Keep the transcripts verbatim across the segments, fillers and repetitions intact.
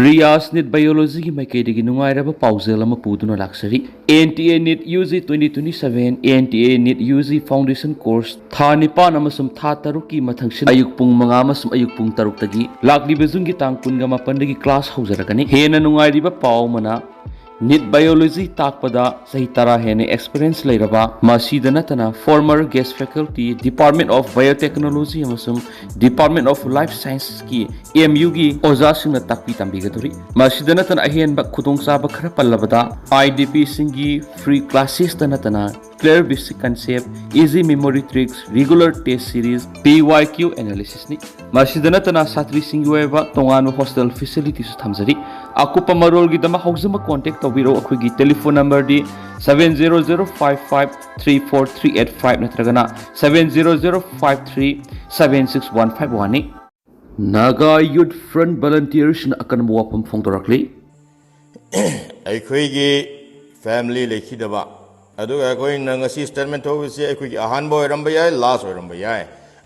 ꯔꯤꯌꯥꯁ neat ꯕꯥꯏꯑꯣꯂꯣꯖꯤꯒꯤ ꯃꯥꯏꯀꯩꯗꯒꯤ ꯅꯨꯡꯉꯥꯏꯔꯕ ꯄꯥꯎꯖꯦꯜ ꯑꯃ ꯄꯨꯗꯨꯅ ꯂꯥꯛꯆꯔꯤ꯫ N T A NEET U G twenty twenty-seven, N T A NEET U G foundation course ꯊꯥ ꯅꯤꯄꯥꯟ ꯑꯃꯁꯨꯡ ꯊꯥ ꯇꯔꯨꯛꯀꯤ ꯃꯊꯪꯁꯤꯠ ꯑꯌꯨꯛ ꯄꯨꯡ ꯃꯉꯥ ꯑꯃꯁꯨꯡ ꯑꯌꯨꯛ ꯄꯨꯡ ꯇꯔꯨꯛꯇꯒꯤ꯫ ꯂꯥꯛꯂꯤꯕ ꯖꯨꯟꯒꯤ ꯇꯥꯡ ꯀꯨꯟꯒ ꯃꯥꯄꯟꯗꯒꯤ ꯀ꯭ꯂꯥꯁ ꯍꯧꯖꯔꯒꯅꯤ꯫ ꯍꯦꯟꯅ ꯅꯨꯡꯉꯥꯏꯔꯤꯕ ꯄꯥꯎ ꯑꯃꯅ, ꯅꯤꯠ ꯕꯥꯏꯑꯣꯂꯣꯖꯤ ꯇꯥꯛꯄꯗ ꯆꯍꯤ ꯇꯔꯥ ꯍꯦꯟꯅ ꯑꯦꯛꯁꯄꯤꯔꯤꯌꯦꯟꯁ ꯂꯩꯔꯕ, ꯃꯁꯤꯗ ꯅꯠꯇꯅ former guest faculty, Department of Biotechnology ꯑꯃꯁꯨꯡ Department of Life Scienceꯀꯤ, ꯑꯦꯝ ꯌꯨꯒꯤ ꯑꯣꯖꯥꯁꯤꯡꯅ ꯇꯥꯛꯄꯤ ꯇꯝꯕꯤꯒꯗꯧꯔꯤ꯫ ꯃꯁꯤꯗ ꯅꯠꯇꯅ ꯑꯍꯦꯟꯕ ꯈꯨꯗꯣꯡꯆꯥꯕ ꯈꯔ ꯄꯜꯂꯕꯗ, ꯑꯥꯏ ꯗꯤ ꯄꯤꯁꯤꯡꯒꯤ free classesꯇ ꯅꯠꯇꯅ clear basic concept, easy memory tricks, regular test series, P Y Q analysisꯅꯤ꯫ ꯃꯁꯤꯗ ꯅꯠꯇꯅ ꯁꯥꯇ꯭ꯔꯤꯁꯤꯡꯒꯤ ꯑꯣꯏꯕ ꯇꯣꯉꯥꯟꯕ hostel facilityꯁꯨ ꯊꯝꯖꯔꯤ꯫ ꯑꯀꯨꯞꯄ ꯃꯔꯣꯜꯒꯤꯗꯃꯛ ꯍꯧꯖꯤꯛꯃꯛ contact ꯇꯧꯕꯤꯔꯛꯎ꯫ ꯑꯩꯈꯣꯏꯒꯤ telephone numberꯗꯤ seven zero zero five five three four three eight five ꯅꯠꯇ꯭ꯔꯒꯅ seven zero zero five three seven six one five oneꯅꯤ꯫ Naga Youth Front Volunteersꯅ ꯑꯀꯟꯕ ꯋꯥꯐꯝ ꯐꯣꯡꯗꯣꯔꯛꯂꯤ꯫ ꯑꯩꯈꯣꯏꯒꯤ family ꯂꯩꯈꯤꯗꯕ, ꯑꯗꯨꯒ ꯑꯩꯈꯣꯏꯅ ꯉꯁꯤ statement ꯊꯣꯛꯏꯁꯤ ꯑꯩꯈꯣꯏꯒꯤ ꯑꯍꯥꯟꯕ ꯑꯣꯏꯔꯝꯕ ꯌꯥꯏ, last ꯑꯣꯏꯔꯝꯕ ꯌꯥꯏ,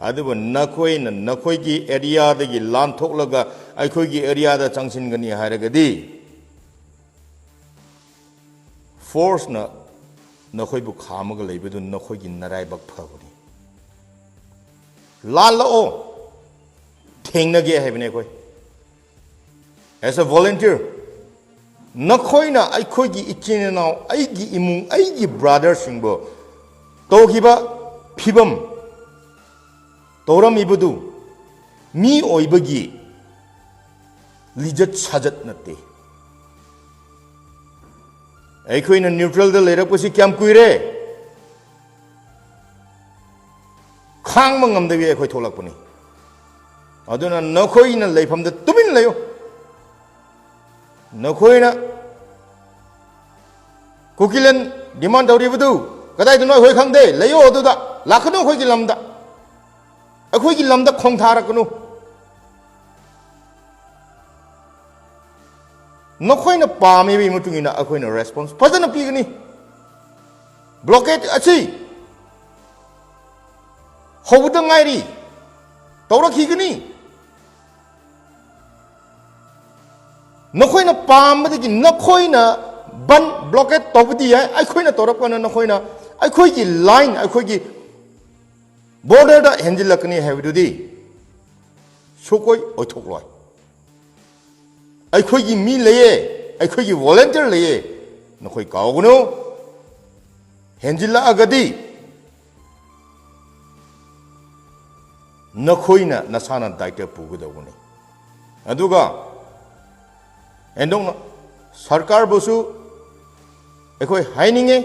ꯑꯗꯨꯕꯨ ꯅꯈꯣꯏꯅ ꯅꯈꯣꯏꯒꯤ areaꯗꯒꯤ ꯂꯥꯟꯊꯣꯛꯂꯒ ꯑꯩꯈꯣꯏꯒꯤ areaꯗ ꯆꯪꯁꯤꯟꯒꯅꯤ ꯍꯥꯏꯔꯒꯗꯤ, forceꯅ ꯅꯈꯣꯏꯕꯨ ꯈꯥꯝꯃꯒ ꯂꯩꯕꯗꯨ ꯅꯈꯣꯏꯒꯤ ꯅꯔꯥꯏꯕꯛ ꯐꯕꯅꯤ꯫ ꯂꯥꯜꯂꯛꯑꯣ, ꯊꯦꯡꯅꯒꯦ ꯍꯥꯏꯕꯅꯦ ꯑꯩꯈꯣꯏ꯫ As a volunteer, ꯅꯈꯣꯏꯅ ꯑꯩꯈꯣꯏꯒꯤ ꯏꯆꯤꯟ ꯏꯅꯥꯎ, ꯑꯩꯒꯤ ꯏꯃꯨꯡ, ꯑꯩꯒꯤ brotherꯁꯤꯡꯕꯨ ꯇꯧꯈꯤꯕ ꯐꯤꯕꯝ, ꯇꯧꯔꯝꯃꯤꯕꯗꯨ ꯃꯤ ꯑꯣꯏꯕꯒꯤ ꯂꯤꯆꯠ ꯁꯥꯖꯠ ꯅꯠꯇꯦ꯫ ꯑꯩꯈꯣꯏꯅ neutralꯗ ꯂꯩꯔꯛꯄꯁꯤ ꯀꯌꯥꯝ ꯀꯨꯏꯔꯦ? ꯈꯥꯡꯕ ꯉꯝꯗꯕꯤ ꯑꯩꯈꯣꯏ ꯊꯣꯛꯂꯛꯄꯅꯤ꯫ ꯑꯗꯨꯅ ꯅꯈꯣꯏꯅ ꯂꯩꯐꯝꯗ ꯇꯨꯃꯤꯟ ꯂꯩꯌꯨ꯫ ꯅꯈꯣꯏꯅ ꯀꯨꯀꯤꯂꯦꯟ demand ꯇꯧꯔꯤꯕꯗꯨ ꯀꯗꯥꯏꯗꯅꯣ ꯑꯩꯈꯣꯏ ꯈꯪꯗꯦ꯫ ꯂꯩꯌꯣ ꯑꯗꯨꯗ, ꯂꯥꯛꯀꯅꯨ ꯑꯩꯈꯣꯏꯒꯤ ꯂꯝꯗ꯫ ꯑꯩꯈꯣꯏꯒꯤ ꯂꯝꯗ ꯈꯣꯡ ꯊꯥꯔꯛꯀꯅꯨ꯫ ꯅꯈꯣꯏꯅ ꯄꯥꯝꯃꯤꯕꯒꯤ ꯃꯇꯨꯡ ꯏꯟꯅ ꯑꯩꯈꯣꯏꯅ response ꯐꯖꯅ ꯄꯤꯒꯅꯤ꯫ Blockade ꯑꯁꯤ ꯍꯧꯕꯗ ꯉꯥꯏꯔꯤ, ꯇꯧꯔꯛꯈꯤꯒꯅꯤ꯫ ꯅꯈꯣꯏꯅ ꯄꯥꯝꯕꯗꯒꯤ ꯅꯈꯣꯏꯅ ꯕꯟ, ꯕ꯭ꯂꯣꯀꯦꯠ ꯇꯧꯕꯗꯤ ꯌꯥꯏ, ꯑꯩꯈꯣꯏꯅ ꯇꯧꯔꯛꯄꯅ ꯅꯈꯣꯏꯅ ꯑꯩꯈꯣꯏꯒꯤ ꯂꯥꯏꯟ, ꯑꯩꯈꯣꯏꯒꯤ ꯕꯣꯔꯗꯔꯗ ꯍꯦꯟꯖꯤꯜꯂꯛꯀꯅꯤ ꯍꯥꯏꯕꯗꯨꯗꯤ ꯁꯨꯛꯑꯣꯏ ꯑꯣꯏꯊꯣꯛꯂꯣꯏ꯫ ꯑꯩꯈꯣꯏꯒꯤ ꯃꯤ ꯂꯩꯌꯦ, ꯑꯩꯈꯣꯏꯒꯤ ꯚꯣꯂꯟꯇꯤꯌꯔ ꯂꯩꯌꯦ, ꯅꯈꯣꯏ ꯀꯥꯎꯒꯅꯨ꯫ ꯍꯦꯟꯖꯤꯜꯂꯛꯑꯒꯗꯤ ꯅꯈꯣꯏꯅ ꯅꯁꯥꯅ ꯗꯥꯏꯇ ꯄꯨꯒꯗꯧꯕꯅꯤ꯫ ꯑꯗꯨꯒ ꯍꯦꯟꯗꯣꯛꯅ ꯁꯔꯀꯥꯔꯕꯨꯁꯨ ꯑꯩꯈꯣꯏ ꯍꯥꯏꯅꯤꯡꯉꯤ,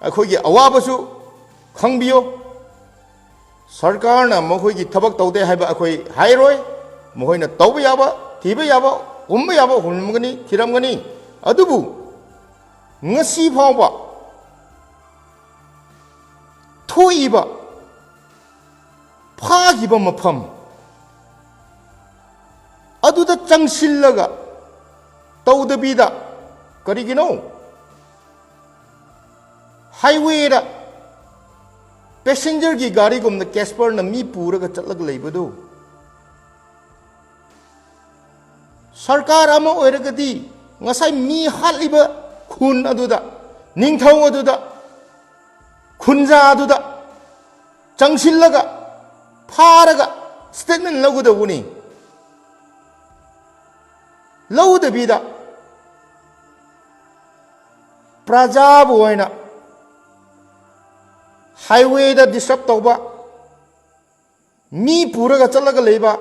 ꯑꯩꯈꯣꯏꯒꯤ ꯑꯋꯥꯕꯁꯨ ꯈꯪꯕꯤꯌꯨ꯫ ꯁꯔꯀꯥꯔꯅ ꯃꯈꯣꯏꯒꯤ ꯊꯕꯛ ꯇꯧꯗꯦ ꯍꯥꯏꯕ ꯑꯩꯈꯣꯏ ꯍꯥꯏꯔꯣꯏ꯫ ꯃꯈꯣꯏꯅ ꯇꯧꯕ ꯌꯥꯕ, ꯊꯤꯕ ꯌꯥꯕ, ꯍꯨꯝꯕ ꯌꯥꯕ ꯍꯨꯝꯂꯝꯒꯅꯤ, ꯊꯤꯔꯝꯒꯅꯤ꯫ ꯑꯗꯨꯕꯨ ꯉꯁꯤ ꯐꯥꯎꯕ ꯊꯣꯛꯏꯕ, ꯐꯥꯈꯤꯕ ꯃꯐꯝ ꯑꯗꯨꯗ ꯆꯪꯁꯤꯜꯂꯒ ꯇꯧꯗꯕꯤꯗ, ꯀꯔꯤꯒꯤꯅꯣ ꯍꯥꯏꯋꯦꯗ ꯄꯦꯁꯦꯟꯖꯔꯒꯤ ꯒꯥꯔꯤꯒꯨꯝꯅ ꯀꯦꯁꯄꯔꯅ ꯃꯤ ꯄꯨꯔꯒ ꯆꯠꯂꯒ ꯂꯩꯕꯗꯨ? ꯁꯔꯀꯥꯔ ꯑꯃ ꯑꯣꯏꯔꯒꯗꯤ ꯉꯁꯥꯏ ꯃꯤ ꯍꯥꯠꯂꯤꯕ ꯈꯨꯟ ꯑꯗꯨꯗ, ꯅꯤꯡꯊꯧ ꯑꯗꯨꯗ, ꯈꯨꯟꯖꯥ ꯑꯗꯨꯗ ꯆꯪꯁꯤꯜꯂꯒ ꯐꯥꯔꯒ ꯁ꯭ꯇꯦꯠꯃꯦꯟ ꯂꯧꯒꯗꯧꯕꯅꯤ꯫ ꯂꯧꯗꯕꯤꯗ ꯄ꯭ꯔꯖꯥꯕꯨ ꯑꯣꯏꯅ ꯍꯥꯏꯋꯦꯗ ꯗꯤꯁꯇꯔꯕ ꯇꯧꯕ, ꯃꯤ ꯄꯨꯔꯒ ꯆꯠꯂꯒ ꯂꯩꯕ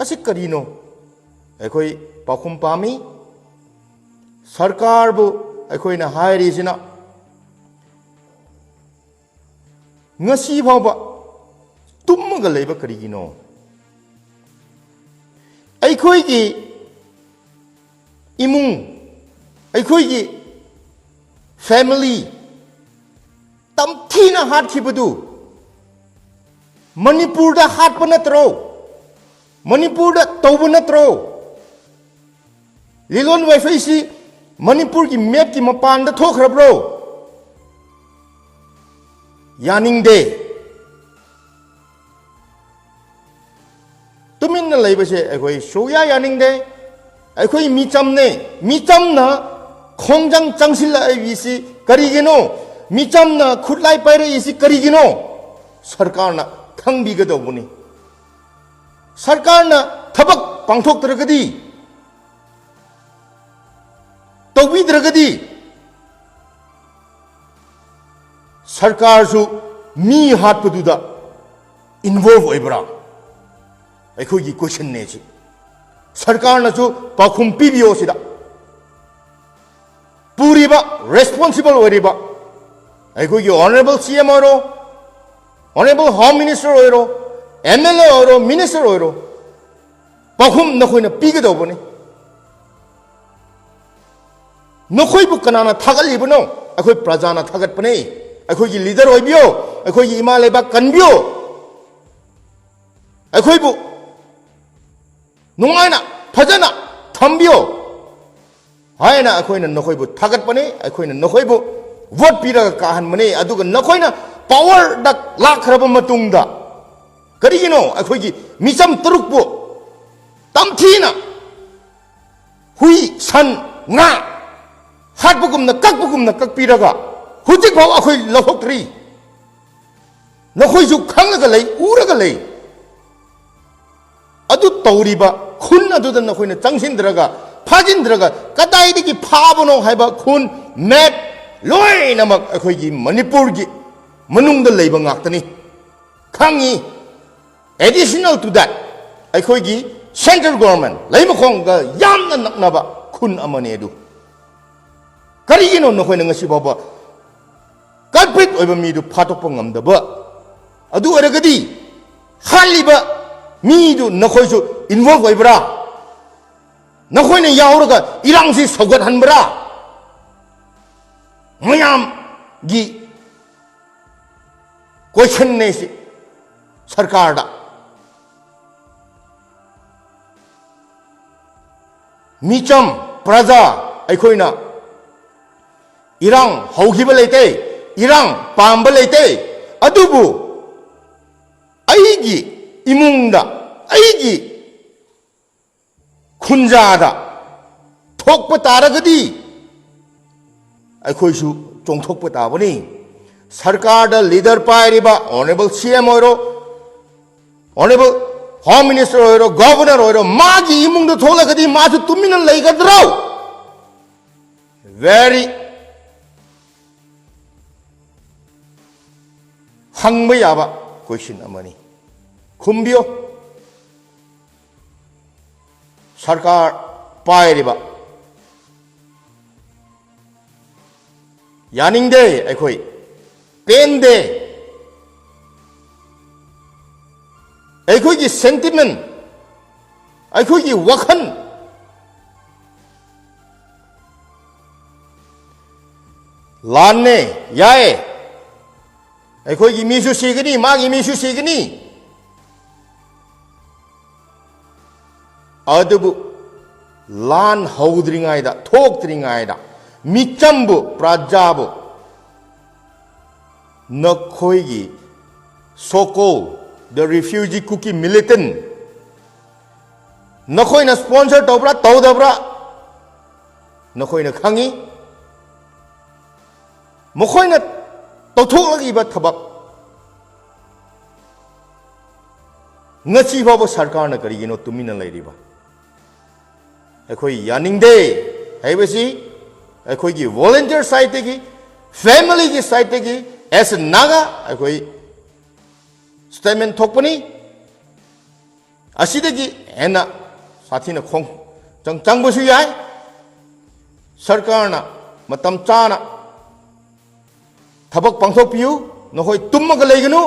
ꯑꯁꯤ ꯀꯔꯤꯅꯣ? ꯑꯩꯈꯣꯏ ꯄꯥꯎꯈꯨꯝ ꯄꯥꯝꯃꯤ꯫ ꯁꯔꯀꯥꯔꯕꯨ ꯑꯩꯈꯣꯏꯅ ꯍꯥꯏꯔꯤꯁꯤꯅ, ꯉꯁꯤ ꯐꯥꯎꯕ ꯇꯨꯝꯃꯒ ꯂꯩꯕ ꯀꯔꯤꯒꯤꯅꯣ? ꯑꯩꯈꯣꯏꯒꯤ ꯏꯃꯨꯡ, ꯑꯩꯈꯣꯏꯒꯤ ꯐꯦꯃꯤꯂꯤ ꯇꯝꯊꯤꯅ ꯍꯥꯠꯈꯤꯕꯗꯨ ꯃꯅꯤꯄꯨꯔꯗ ꯍꯥꯠꯄ ꯅꯠꯇ꯭ꯔꯣ? ꯃꯅꯤꯄꯨꯔꯗ ꯇꯧꯕ ꯅꯠꯇ꯭ꯔꯣ? ꯂꯤꯂꯣꯟ ꯋꯥꯏꯐꯩꯁꯤ ꯃꯅꯤꯄꯨꯔꯒꯤ ꯃꯦꯞꯀꯤ ꯃꯄꯥꯟꯗ ꯊꯣꯛꯈ꯭ꯔꯕ꯭ꯔꯣ? ꯌꯥꯅꯤꯡꯗꯦ꯫ ꯇꯨꯃꯤꯟꯅ ꯂꯩꯕꯁꯦ ꯑꯩꯈꯣꯏ ꯁꯨꯛꯌꯥ ꯌꯥꯅꯤꯡꯗꯦ꯫ ꯑꯩꯈꯣꯏ ꯃꯤꯆꯝꯅꯦ꯫ ꯃꯤꯆꯝꯅ ꯈꯣꯡꯖꯪ ꯆꯪꯁꯤꯜꯂꯛꯏꯕꯁꯤ ꯀꯔꯤꯒꯤꯅꯣ? ꯃꯤꯆꯝꯅ ꯈꯨꯠꯂꯥꯏ ꯄꯥꯏꯔꯛꯏꯁꯤ ꯀꯔꯤꯒꯤꯅꯣ? ꯁꯔꯀꯥꯔꯅ ꯈꯪꯕꯤꯒꯗꯧꯕꯅꯤ꯫ ꯁꯔꯀꯥꯔꯅ ꯊꯕꯛ ꯄꯥꯡꯊꯣꯛꯇ꯭ꯔꯒꯗꯤ, ꯇꯧꯕꯤꯗ꯭ꯔꯒꯗꯤ, ꯁꯔꯀꯥꯔꯁꯨ ꯃꯤ ꯍꯥꯠꯄꯗꯨꯗ involve ꯑꯣꯏꯕ꯭ꯔꯥ? ꯑꯩꯈꯣꯏꯒꯤ questionꯅꯦ ꯁꯤ꯫ ꯁꯔꯀꯥꯔꯅꯁꯨ ꯄꯥꯎꯈꯨꯝ ꯄꯤꯕꯤꯌꯣ ꯁꯤꯗ꯫ ꯄꯨꯔꯤꯕ, responsible ꯑꯣꯏꯔꯤꯕ ꯑꯩꯈꯣꯏꯒꯤ honourable C M ꯑꯣꯏꯔꯣ, honourable Home Minister ꯑꯣꯏꯔꯣ, M L A ꯑꯣꯏꯔꯣ, minister ꯑꯣꯏꯔꯣ, ꯄꯥꯎꯈꯨꯝ ꯅꯈꯣꯏꯅ ꯄꯤꯒꯗꯧꯕꯅꯤ꯫ ꯅꯈꯣꯏꯕꯨ ꯀꯅꯥꯅ ꯊꯥꯒꯠꯂꯤꯕꯅꯣ? ꯑꯩꯈꯣꯏ ꯄ꯭ꯔꯖꯥꯅ ꯊꯥꯒꯠꯄꯅꯦ꯫ ꯑꯩꯈꯣꯏꯒꯤ leader ꯑꯣꯏꯕꯤꯌꯣ, ꯑꯩꯈꯣꯏꯒꯤ ꯏꯃꯥ ꯂꯩꯕꯥꯛ ꯀꯟꯕꯤꯌꯣ, ꯑꯩꯈꯣꯏꯕꯨ ꯅꯨꯡꯉꯥꯏꯅ, ꯐꯖꯅ ꯊꯝꯕꯤꯌꯣ ꯍꯥꯏꯅ ꯑꯩꯈꯣꯏꯅ ꯅꯈꯣꯏꯕꯨ ꯊꯥꯒꯠꯄꯅꯤ꯫ ꯑꯩꯈꯣꯏꯅ ꯅꯈꯣꯏꯕꯨ vote ꯄꯤꯔꯒ ꯀꯥꯍꯟꯕꯅꯤ꯫ ꯑꯗꯨꯒ ꯅꯈꯣꯏꯅ powerꯗ ꯂꯥꯛꯈ꯭ꯔꯕ ꯃꯇꯨꯡꯗ ꯀꯔꯤꯒꯤꯅꯣ ꯑꯩꯈꯣꯏꯒꯤ ꯃꯤꯆꯝ ꯇꯔꯨꯛꯄꯨ ꯇꯝꯊꯤꯅ ꯍꯨꯏ, ꯁꯟ, ꯉꯥ ꯍꯥꯠꯄꯒꯨꯝꯅ, ꯀꯛꯄꯒꯨꯝꯅ ꯀꯛꯄꯤꯔꯒ ꯍꯧꯖꯤꯛ ꯐꯥꯎ ꯑꯩꯈꯣꯏ ꯂꯧꯊꯣꯛꯇ꯭ꯔꯤ? ꯅꯈꯣꯏꯁꯨ ꯈꯪꯂꯒ ꯂꯩ, ꯎꯔꯒ ꯂꯩ꯫ ꯑꯗꯨ ꯇꯧꯔꯤꯕ ꯈꯨꯟ ꯑꯗꯨꯗ ꯅꯈꯣꯏꯅ ꯆꯪꯁꯤꯟꯗ꯭ꯔꯒ, ꯐꯥꯖꯤꯟꯗ꯭ꯔꯒ, ꯀꯗꯥꯏꯗꯒꯤ ꯐꯥꯕꯅꯣ ꯍꯥꯏꯕ ꯈꯨꯟ map ꯂꯣꯏꯅꯃꯛ ꯑꯩꯈꯣꯏꯒꯤ ꯃꯅꯤꯄꯨꯔꯒꯤ ꯃꯅꯨꯡꯗ ꯂꯩꯕ ꯉꯥꯛꯇꯅꯤ꯫ ꯈꯪꯉꯤ꯫ Additional to that, ꯑꯩꯈꯣꯏꯒꯤ central government ꯂꯩꯃꯈꯣꯡꯒ ꯌꯥꯝꯅ ꯅꯛꯅꯕ ꯈꯨꯟ ꯑꯃꯅꯤ ꯑꯗꯨ꯫ ꯀꯔꯤꯒꯤꯅꯣ ꯅꯈꯣꯏꯅ ꯉꯁꯤ ꯐꯥꯎꯕ culprit ꯑꯣꯏꯕ ꯃꯤꯗꯨ ꯐꯥꯗꯣꯛꯄ ꯉꯝꯗꯕ? ꯑꯗꯨ ꯑꯣꯏꯔꯒꯗꯤ ꯍꯥꯠꯂꯤꯕ ꯃꯤꯗꯨ ꯅꯈꯣꯏꯁꯨ involve ꯑꯣꯏꯕ꯭ꯔꯥ? ꯅꯈꯣꯏꯅ ꯌꯥꯎꯔꯒ ꯏꯔꯥꯡꯁꯤ ꯁꯧꯒꯠꯍꯟꯕ꯭ꯔꯥ? ꯃꯌꯥꯝꯒꯤ questionꯅꯦ ꯁꯤ ꯁꯔꯀꯥꯔꯗ꯫ ꯃꯤꯆꯝ, ꯄ꯭ꯔꯖꯥ ꯑꯩꯈꯣꯏꯅ ꯏꯔꯥꯡ ꯍꯧꯈꯤꯕ ꯂꯩꯇꯦ, ꯏꯔꯥꯡ ꯄꯥꯝꯕ ꯂꯩꯇꯦ, ꯑꯗꯨꯕꯨ ꯑꯩꯒꯤ ꯏꯃꯨꯡꯗ ꯑꯩꯒꯤ ꯈꯨꯟꯖꯥꯗ ꯊꯣꯛꯄ ꯇꯥꯔꯒꯗꯤ ꯑꯩꯈꯣꯏꯁꯨ ꯆꯣꯡꯊꯣꯛꯄ ꯇꯥꯕꯅꯤ꯫ ꯁꯔꯀꯥꯔꯗ ꯂꯤꯗꯔ ꯄꯥꯏꯔꯤꯕ ꯑꯣꯅꯔꯦꯕꯜ ꯁꯤ ꯑꯦꯝ ꯑꯣꯏꯔꯣ, ꯑꯣꯅꯔꯦꯕꯜ ꯍꯣꯝ ꯃꯤꯅꯤꯁꯇꯔ ꯑꯣꯏꯔꯣ, ꯒꯣꯚꯔꯅꯔ ꯑꯣꯏꯔꯣ, ꯃꯥꯒꯤ ꯏꯃꯨꯡꯗ ꯊꯣꯛꯂꯒꯗꯤ ꯃꯥꯁꯨ ꯇꯨꯃꯤꯟꯅ ꯂꯩꯒꯗ꯭ꯔꯣ? ꯚꯦꯔꯤ ꯍꯪꯕ ꯌꯥꯕ ꯀꯣꯏꯁꯟ ꯑꯃꯅꯤ꯫ ꯈꯨꯝꯕꯤꯌꯣ꯫ ꯁꯔꯀꯥꯔ ꯄꯥꯏꯔꯤꯕ ꯌꯥꯅꯤꯡꯗꯦ ꯑꯩꯈꯣꯏ, ꯄꯦꯟꯗꯦ꯫ ꯑꯩꯈꯣꯏꯒꯤ ꯁꯦꯟꯇꯤꯃꯦꯟ, ꯑꯩꯈꯣꯏꯒꯤ ꯋꯥꯈꯜ ꯂꯥꯟꯅꯦ, ꯌꯥꯏ꯫ ꯑꯩꯈꯣꯏꯒꯤ ꯃꯤꯁꯨ ꯁꯤꯒꯅꯤ, ꯃꯥꯒꯤ ꯃꯤꯁꯨ ꯁꯤꯒꯅꯤ꯫ ꯑꯗꯨꯕꯨ ꯂꯥꯟ ꯍꯧꯗ꯭ꯔꯤꯉꯩꯗ, ꯊꯣꯛꯇ꯭ꯔꯤꯉꯩꯗ ꯃꯤꯆꯝꯕꯨ, ꯄ꯭ꯔꯖꯥꯕꯨ ꯅꯈꯣꯏꯒꯤ so called the refugee Kuki militant, ꯅꯈꯣꯏꯅ ꯁ꯭ꯄꯣꯟꯁꯔ ꯇꯧꯕ꯭ꯔꯥ ꯇꯧꯗꯕ꯭ꯔꯥ ꯅꯈꯣꯏꯅ ꯈꯪꯉꯤ꯫ ꯃꯈꯣꯏꯅ ꯇꯧꯊꯣꯛꯂꯛꯏꯕ ꯊꯕꯛ ꯉꯁꯤ ꯐꯥꯎꯕ ꯁꯔꯀꯥꯔꯅ ꯀꯔꯤꯒꯤꯅꯣ ꯇꯨꯃꯤꯟꯅ ꯂꯩꯔꯤꯕ? ꯑꯩꯈꯣꯏ ꯌꯥꯅꯤꯡꯗꯦ ꯍꯥꯏꯕꯁꯤ ꯑꯩꯈꯣꯏꯒꯤ ꯚꯣꯂꯨꯟꯇꯤꯌꯔ ꯁꯥꯏꯠꯇꯒꯤ, ꯐꯦꯃꯤꯂꯤꯒꯤ ꯁꯥꯏꯠꯇꯒꯤ, as a Naga ꯑꯩꯈꯣꯏ ꯁ꯭ꯇꯦꯠꯃꯦꯟ ꯊꯣꯛꯄꯅꯤ꯫ ꯑꯁꯤꯗꯒꯤ ꯍꯦꯟꯅ ꯁꯥꯊꯤꯅ ꯈꯣꯡ ꯆꯪ-, ꯆꯪꯕꯁꯨ ꯌꯥꯏ꯫ ꯁꯔꯀꯥꯔꯅ ꯃꯇꯝ ꯆꯥꯅ ꯊꯕꯛ ꯄꯥꯡꯊꯣꯛꯄꯤꯌꯨ꯫ ꯅꯈꯣꯏ ꯇꯨꯝꯃꯒ ꯂꯩꯒꯅꯨ,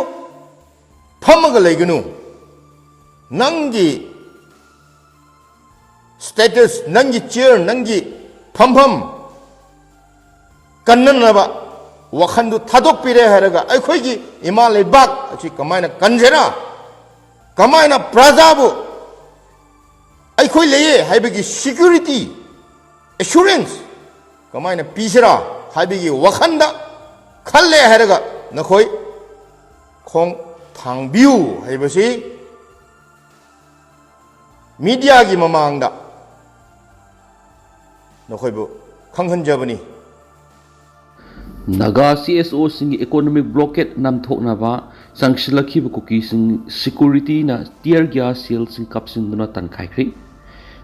ꯐꯝꯃꯒ ꯂꯩꯒꯅꯨ꯫ ꯅꯪꯒꯤ ꯁ꯭ꯇꯦꯇꯁ, ꯅꯪꯒꯤ ꯆꯤꯌꯔ, ꯅꯪꯒꯤ ꯐꯝꯐꯝ ꯀꯟꯅꯅꯕ ꯋꯥꯈꯜꯗꯨ ꯊꯥꯗꯣꯛꯄꯤꯔꯦ ꯍꯥꯏꯔꯒ ꯑꯩꯈꯣꯏꯒꯤ ꯏꯃꯥ ꯂꯩꯕꯥꯛ ꯑꯁꯤ ꯀꯃꯥꯏꯅ ꯀꯟꯖꯔꯥ? ꯀꯃꯥꯏꯅ ꯄ꯭ꯔꯖꯥꯕꯨ ꯑꯩꯈꯣꯏ ꯂꯩꯌꯦ ꯍꯥꯏꯕꯒꯤ ꯁꯤꯀ꯭ꯌꯨꯔꯤꯇꯤ, ꯑꯦꯁꯨꯔꯦꯟꯁ ꯀꯃꯥꯏꯅ ꯄꯤꯁꯤꯔꯥ ꯍꯥꯏꯕꯒꯤ ꯋꯥꯈꯜꯗ ꯈꯜꯂꯦ ꯍꯥꯏꯔꯒ ꯅꯈꯣꯏ ꯈꯣꯡ ꯊꯥꯡꯕꯤꯌꯨ ꯍꯥꯏꯕꯁꯤ ꯃꯤꯗꯤꯌꯥꯒꯤ ꯃꯃꯥꯡꯗ ꯅꯈꯣꯏꯕꯨ ꯈꯪꯍꯟꯖꯕꯅꯤ꯫ ꯅꯥꯒꯥ ꯁꯤ ꯑꯦꯁ ꯑꯣꯁꯤꯡꯒꯤ ꯏꯀꯣꯅꯣꯃꯤꯛ ꯕ꯭ꯂꯣꯀꯦꯠ ꯅꯥꯟꯊꯣꯛꯅꯕ ꯆꯪꯁꯤꯜꯂꯛꯈꯤꯕ ꯀꯨꯀꯤꯁꯤꯡ ꯁꯤꯀ꯭ꯌꯨꯔꯤꯇꯤꯅ ꯇꯤꯌꯔ ꯒ꯭ꯌꯥꯁ ꯁꯦꯜꯁꯤꯡ ꯀꯥꯞꯁꯤꯟꯗꯨꯅ ꯇꯥꯟꯈꯥꯏꯈ꯭ꯔꯤ꯫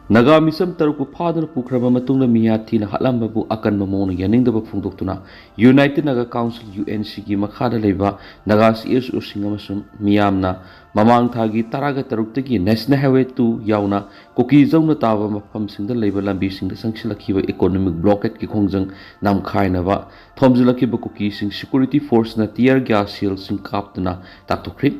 ꯅꯥꯒꯥ ꯃꯤꯆꯝ ꯇꯔꯨꯛꯄꯨ ꯐꯥꯗꯨꯅ ꯄꯨꯈ꯭ꯔꯕ ꯃꯇꯨꯡꯗ ꯃꯤꯌꯥꯊꯤꯅ ꯍꯥꯠꯂꯝꯕꯕꯨ ꯑꯀꯟꯕ ꯃꯑꯣꯡꯗ ꯌꯥꯅꯤꯡꯗꯕ ꯐꯣꯡꯗꯣꯛꯇꯨꯅ united Naga council, U N ꯁꯤꯒꯤ ꯃꯈꯥꯗ ꯂꯩꯕ ꯅꯥꯒꯥ ꯁꯤ ꯑꯦꯁ ꯑꯣꯁꯤꯡ ꯑꯃꯁꯨꯡ ꯃꯤꯌꯥꯝꯅ ꯃꯃꯥꯡ ꯊꯥꯒꯤ ꯇꯔꯥꯒ ꯇꯔꯨꯛꯇꯒꯤ ꯅꯦꯁꯅꯦꯜ ꯍꯥꯏꯋꯦ ꯇꯨ ꯌꯥꯎꯅ ꯀꯨꯀꯤ ꯖꯧꯅ ꯇꯥꯕ ꯃꯐꯝꯁꯤꯡꯗ ꯂꯩꯕ ꯂꯝꯕꯤꯁꯤꯡꯗ ꯆꯪꯁꯤꯜꯂꯛꯈꯤꯕ ꯏꯀꯣꯅꯣꯃꯤꯛ ꯕ꯭ꯂꯣꯀꯦꯠꯀꯤ ꯈꯣꯡꯖꯪ ꯅꯝꯈꯥꯏꯅꯕ ꯊꯣꯝꯖꯤꯜꯂꯛꯈꯤꯕ ꯀꯨꯀꯤꯁꯤꯡ ꯁꯤꯀ꯭ꯌꯨꯔꯤꯇꯤ ꯐꯣꯔꯁꯅ ꯇꯤꯌꯔ ꯒ꯭ꯌꯥꯁ ꯁꯦꯜꯁꯤꯡ ꯀꯥꯞꯇꯨꯅ ꯇꯥꯛꯊꯣꯛꯈ꯭ꯔꯤ꯫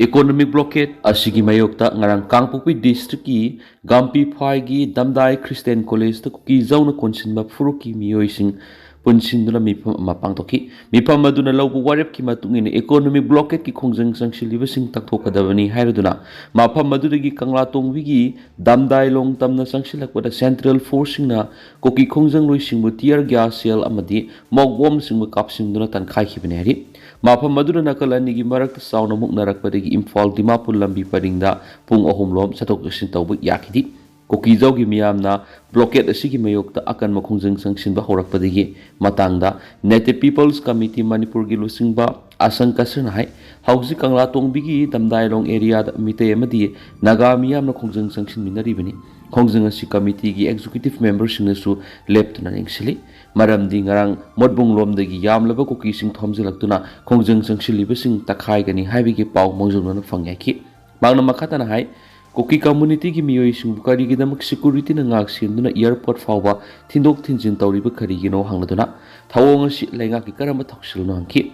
ꯏꯀꯣꯅꯣꯃꯤꯛ ꯕ꯭ꯂꯣꯀꯦꯠ ꯑꯁꯤꯒꯤ ꯃꯥꯌꯣꯛꯇ ꯉꯔꯥꯡ ꯀꯥꯡꯄꯣꯛꯄꯤ ꯗꯤꯁꯇ꯭ꯔꯤꯛꯀꯤ ꯒꯥꯝꯄꯤꯐꯥꯏꯒꯤ ꯗꯝꯗꯥꯏ ꯈ꯭ꯔꯤꯁꯇꯤꯌꯥꯟ ꯀꯣꯂꯦꯖꯇ ꯀꯨꯀꯤ ꯖꯧꯅ ꯀꯣꯟꯁꯤꯟꯕ ꯐꯨꯔꯨꯞꯀꯤ ꯃꯤꯑꯣꯏꯁꯤꯡ ꯄꯨꯟꯁꯤꯟꯗꯨꯅ ꯃꯤꯐꯝ ꯑꯃ ꯄꯥꯡꯊꯣꯛꯈꯤ꯫ ꯃꯤꯐꯝ ꯑꯗꯨꯅ ꯂꯧꯕ ꯋꯥꯔꯦꯞꯀꯤ ꯃꯇꯨꯡ ꯏꯟꯅ ꯏꯀꯣꯅꯣꯃꯤꯛ ꯕ꯭ꯂꯣꯀꯦꯠꯀꯤ ꯈꯣꯡꯖꯪ ꯆꯪꯁꯤꯜꯂꯤꯕꯁꯤꯡ ꯇꯥꯛꯊꯣꯛꯀꯗꯕꯅꯤ ꯍꯥꯏꯔꯗꯨꯅ ꯃꯐꯝ ꯑꯗꯨꯗꯒꯤ ꯀꯪꯂꯥ ꯇꯣꯡꯕꯤꯒꯤ ꯗꯝꯗꯥꯏꯂꯣꯡ ꯇꯝꯅ ꯆꯪꯁꯤꯜꯂꯛꯄꯗ ꯁꯦꯟꯇ꯭ꯔꯦꯜ ꯐꯣꯔꯁꯁꯤꯡꯅ ꯀꯨꯀꯤ ꯈꯣꯡꯖꯪꯂꯣꯏꯁꯤꯡꯕꯨ ꯇꯤꯌꯔ ꯒ꯭ꯌꯥꯁ ꯁꯦꯜ ꯑꯃꯗꯤ ꯃꯣꯛ ꯕꯣꯝꯁꯤꯡꯕꯨ ꯀꯥꯞꯁꯤꯟꯗꯨꯅ ꯇꯥꯟꯈꯥꯏꯈꯤꯕꯅꯤ ꯍꯥꯏꯔꯤ꯫ ꯃꯐꯝ ꯑꯗꯨꯗ ꯅꯥꯀꯜ ꯑꯅꯤꯒꯤ ꯃꯔꯛꯇ ꯆꯥꯎꯅ ꯃꯨꯛꯅꯔꯛꯄꯗꯒꯤ ꯏꯝꯐꯥꯜ ꯗꯤꯃꯥꯄꯨꯔ ꯂꯝꯕꯤ ꯄꯔꯤꯡꯗ ꯄꯨꯡ ꯑꯍꯨꯝ ꯂꯣꯝ ꯆꯠꯊꯣꯛ ꯆꯠꯁꯤꯟ ꯇꯧꯕ ꯌꯥꯈꯤꯗꯦ꯫ ꯀꯨꯀꯤꯖꯧꯒꯤ ꯃꯤꯌꯥꯝꯅ ꯕ꯭ꯂꯣꯀꯦꯠ ꯑꯁꯤꯒꯤ ꯃꯥꯌꯣꯛꯇ ꯑꯀꯟꯕ ꯈꯣꯡꯖꯪ ꯆꯪꯁꯤꯟꯕ ꯍꯧꯔꯛꯄꯗꯒꯤ ꯃꯇꯥꯡꯗ Native People's Committee ꯃꯅꯤꯄꯨꯔꯒꯤ ꯂꯨꯆꯤꯡꯕ ꯑꯁꯪ ꯀꯁꯔꯅ ꯍꯥꯏ, ꯍꯧꯖꯤꯛ ꯀꯪꯂꯥ ꯇꯣꯡꯕꯤꯒꯤ ꯗꯝꯗꯥꯏꯂꯣꯡ ꯑꯦꯔꯤꯌꯥꯗ ꯃꯤꯇꯩ ꯑꯃꯗꯤ ꯅꯥꯒꯥ ꯃꯤꯌꯥꯝꯅ ꯈꯣꯡꯖꯪ ꯆꯪꯁꯤꯟꯃꯤꯟꯅꯔꯤꯕꯅꯤ꯫ ꯈꯣꯡꯖꯪ ꯑꯁꯤ ꯀꯃꯤꯇꯤꯒꯤ ꯑꯦꯛꯖꯤꯀ꯭ꯌꯨꯇꯤꯚ ꯃꯦꯝꯕꯔꯁꯤꯡꯅꯁꯨ ꯂꯦꯞꯇꯅ ꯌꯦꯡꯁꯤꯜꯂꯤ꯫ ꯃꯔꯝꯗꯤ ꯉꯔꯥꯡ ꯃꯣꯠꯕꯨꯡꯂꯣꯝꯗꯒꯤ ꯌꯥꯝꯂꯕ ꯀꯨꯀꯤꯁꯤꯡ ꯊꯣꯝꯖꯤꯜꯂꯛꯇꯨꯅ ꯈꯣꯡꯖꯪ ꯆꯪꯁꯤꯜꯂꯤꯕꯁꯤꯡ ꯇꯛꯈꯥꯏꯒꯅꯤ ꯍꯥꯏꯕꯒꯤ ꯄꯥꯎ ꯃꯥꯡꯖꯧꯅꯅ ꯐꯪꯉꯤ ꯍꯥꯏꯈꯤ꯫ ꯃꯍꯥꯛꯅ ꯃꯈꯥ ꯇꯥꯅ ꯍꯥꯏ, ꯀꯨꯀꯤ ꯀꯝꯃꯨꯅꯤꯇꯤꯒꯤ ꯃꯤꯑꯣꯏꯁꯤꯡꯕꯨ ꯀꯔꯤꯒꯤꯗꯃꯛ ꯁꯦꯀ꯭ꯌꯨꯔꯤꯇꯤꯅ ꯉꯥꯛ ꯁꯦꯟꯗꯨꯅ ꯑꯦꯌꯔꯄꯣꯔꯠ ꯐꯥꯎꯕ ꯊꯤꯟꯗꯣꯛ ꯊꯤꯟꯖꯤꯟ ꯇꯧꯔꯤꯕ ꯀꯔꯤꯒꯤꯅꯣ ꯍꯪꯂꯗꯨꯅ ꯊꯧꯑꯣꯡ ꯑꯁꯤ ꯂꯩꯉꯥꯛꯀꯤ ꯀꯔꯝꯕ ꯊꯧꯁꯤꯜꯅꯣ ꯍꯪꯈꯤ꯫